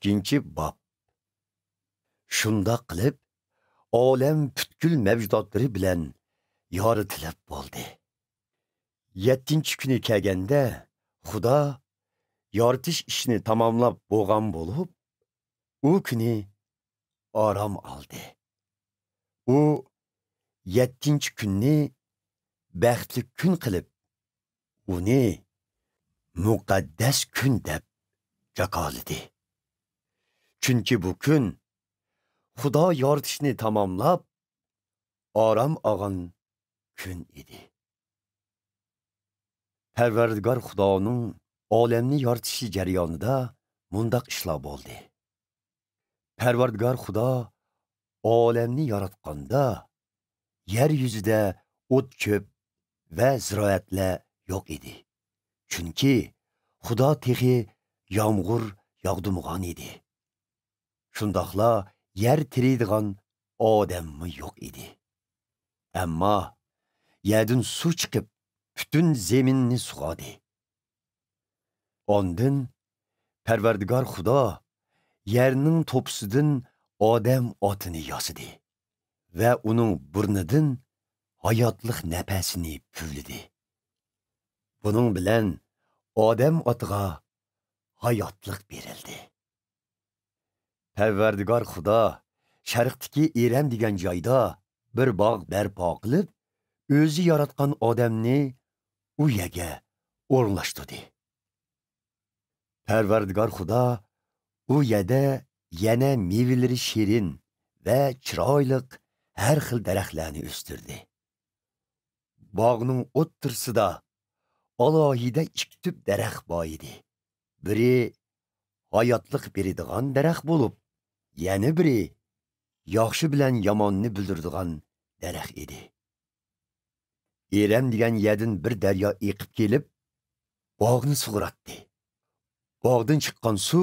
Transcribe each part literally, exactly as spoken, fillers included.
ئىككىنچى باب. شۇنداق قىلىپ، ئالەم پۈتكۈل مەۋجۇداتلىرى بىلەن يارىتىلىپ بولدى. يەتتىنچى كۈنى كەلگەندە، خۇدا يارىتىش ئىشىنى تاماملاپ بولغان بولۇپ، ئۇ كۈنى ئارام ئالدى. ئۇ يەتتىنچى كۈننى بەختلىك كۈن قىلىپ، ئۇنى مۇقەددەس كۈن دەپ جاكارلىدى. چۈنكى بۇ كۈن خۇدا يارىتىشنى تاماملاپ، ئارام ئالغان كۈن ئىدى. پەرۋەردىگار خۇدانىڭ ئالەمنى يارىتىشى جەريانىدا مۇنداق ئىشلار بولدى. پەرۋەردىگار خۇدا ئالەمنى ياراتقاندا، يەر يۈزىدە ئوت-چۆپ ۋە زىرائەتلەر يوق ئىدى. چۈنكى خۇدا تېخى يامغۇر ياغدۇرمىغان ئىدى. شۇنداقلا يەر تېرىيدىغان ئادەممۇ يوق ئىدى. ئەمما يەردىن سۇ چىقىپ، پۈتۈن زېمىننى سۇغاردى. ئاندىن پەرۋەردىگار خۇدا يەرنىڭ توپىسىدىن ئادەم ئاتىنى ياسىدى ۋە ئۇنىڭ بۇرنىدىن ھاياتلىق نەپەسىنى پۈۋلىدى. بۇنىڭ بىلەن ئادەم ئاتىغا ھاياتلىق بېرىلدى. پەرۋەردىگار خۇدا شەرقتىكى ئېرەم دېگەن جايدا بىر باغ بەرپا قىلىپ، ئۆزى ياراتقان ئادەمنى ئۇ يەرگە ئورۇنلاشتۇردى. پەرۋەردىگار خۇدا ئۇ يەردە يەنە مېۋىلىرى شېرىن ۋە چىرايلىق ھەر خىل دەرەخلەرنى ئۆستۈردى. باغنىڭ ئوتتۇرىسىدا ئالاھىدە ئىككى تۈپ دەرەخ بار ئىدى. بىرى ھاياتلىق بېرىدىغان دەرەخ بولۇپ، يەنە بىرى ياخشى بىلەن ياماننى بىلدۈرىدىغان دەرەخ ئىدى. ئېرەم دېگەن يەردىن بىر دەريا ئېقىپ كېلىپ، باغنى سۇغۇراتتى. باغدىن چىققان سۇ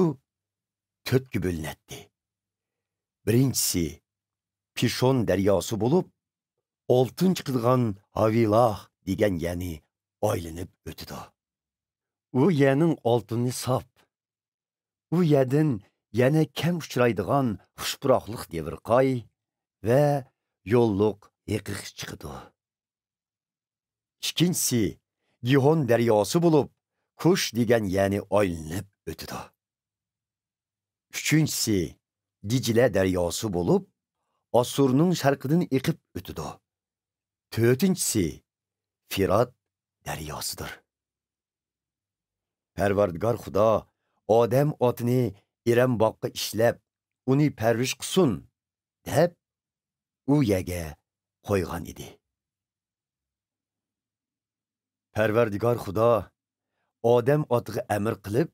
تۆتكە بۆلۈنەتتى. بىرىنچىسى پىشون دەرياسى بولۇپ، ئالتۇن چىقىدىغان ھاۋىلاھ دېگەن يەرنى ئايلىنىپ ئۆتىدۇ. ئۇ يەرنىڭ ئالتۇنى ساپ. ئۇ يەردىن يەنە كەم ئۇچرايدىغان خۇش پۇراقلىق دېۋىرقاي ۋە يوللۇق ھېقىق چىقىدۇ. ئىككىنچىسى گىھون دەرياسى بولۇپ، كۇش دېگەن يەرنى ئايلىنىپ ئۆتىدۇ. ئۈچىنچىسى دىجلە دەرياسى بولۇپ، ئاسسۇرنىڭ شەرقىدىن ئېقىپ ئۆتىدۇ. تۆتىنچىسى فىرات دەرياسىدۇر. پەرۋەردىگار خۇدا ئادەم ئاتىنى ئېرەم باغقا ئىشلەپ، ئۇنى پەرۋىش قىلسۇن، دەپ، ئۇ يەرگە قويغان ئىدى. پەرۋەردىگار خۇدا ئادەم ئاتىغا ئەمىر قىلىپ،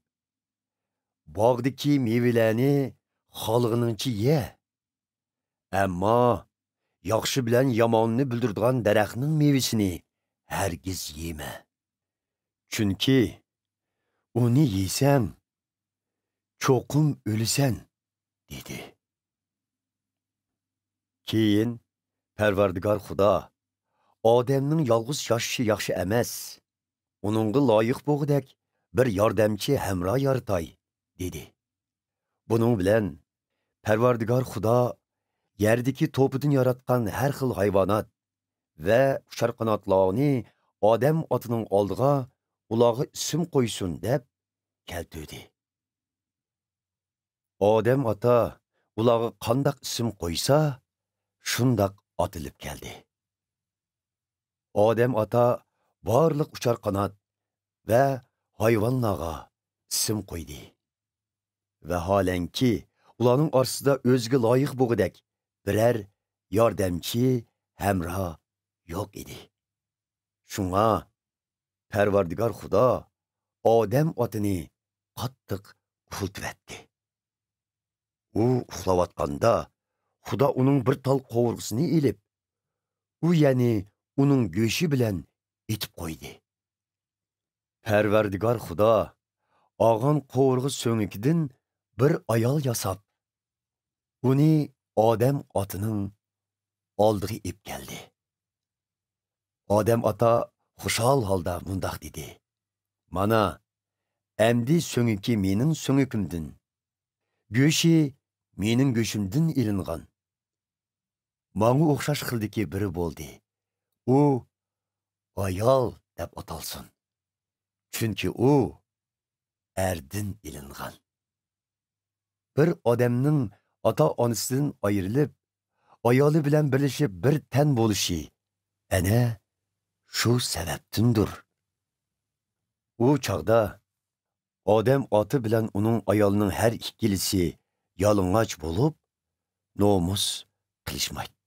باغدىكى مېۋىلەرنى خالىغىنىڭچە يە. ئەمما ياخشى بىلەن ياماننى بىلدۈرىدىغان دەرەخنىڭ مېۋىسىنى ھەرگىز يېمە. چۈنكى ئۇنى يېسەڭ، چوقۇم ئۆلىسەن، دېدى. كېيىن پەرۋەردىگار خۇدا، ئادەمنىڭ يالغۇز ياشىشى ياخشى ئەمەس. ئۇنىڭغا لايىق بولغۇدەك بىر ياردەمچى ھەمراھ يارىتاي، دېدى. بۇنىڭ بىلەن پەرۋەردىگار خۇدا يەردىكى توپىدىن ياراتقان ھەر خىل ھايۋانات ۋە ئۇچار قاناتلارنى ئادەم ئاتىنىڭ ئالدىغا ئۇلارغا ئىسىم قويسۇن دەپ كەلتۈردى. ئادەم ئاتا ئۇلارغا قانداق ئىسىم قويسا، شۇنداق ئاتىلىپ كەلدى. ئادەم ئاتا بارلىق ئۇچار قانات ۋە ھايۋانلارغا ئىسىم قويدى. ۋەھالەنكى، ئۇلارنىڭ ئارىسىدا ئۆزىگە لايىق بولغۇدەك بىرەر ياردەمچى، ھەمراھ يوق ئىدى. شۇڭا پەرۋەردىگار خۇدا ئادەم ئاتىنى قاتتىق ئۇخلىتىۋەتتى. ئۇ ئۇخلاۋاتقاندا، خۇدا ئۇنىڭ بىر تال قوۋۇرغىسىنى ئېلىپ، ئۇ يەنى ئۇنىڭ گۆشى بىلەن ئېتىپ قويدى. پەرۋەردىگار خۇدا ئالغان قوۋۇرغا سۆڭىكىدىن بىر ئايال ياساپ، ئۇنى ئادەم ئاتىنىڭ ئالدىغا ئېلىپ كەلدى. ئادەم ئاتا خۇشال ھالدا مۇنداق دېدى: «مانا، ئەمدى سۆڭىكى مېنىڭ سۆڭىكىمدىن، گۆشى مېنىڭ گۆشۈمدىن ئېلىنغان. ماڭا ئوخشاش خىلدىكى بىرى بولدى. ئۇ ئايال دەپ ئاتالسۇن. چۈنكى ئۇ ئەردىن ئېلىنغان. بىر ئادەمنىڭ ئاتا-ئانىسىدىن ئايرىلىپ، ئايالى بىلەن بىرلىشىپ بىر تەن بولۇشى ئەنە شۇ سەۋەبتىندۇر. ئۇ چاغدا ئادەم ئاتى بىلەن ئۇنىڭ ئايالىنىڭ ھەر ئىككىلىسى يالىڭاچ بولۇپ، نومۇس قىلىشمايتتى.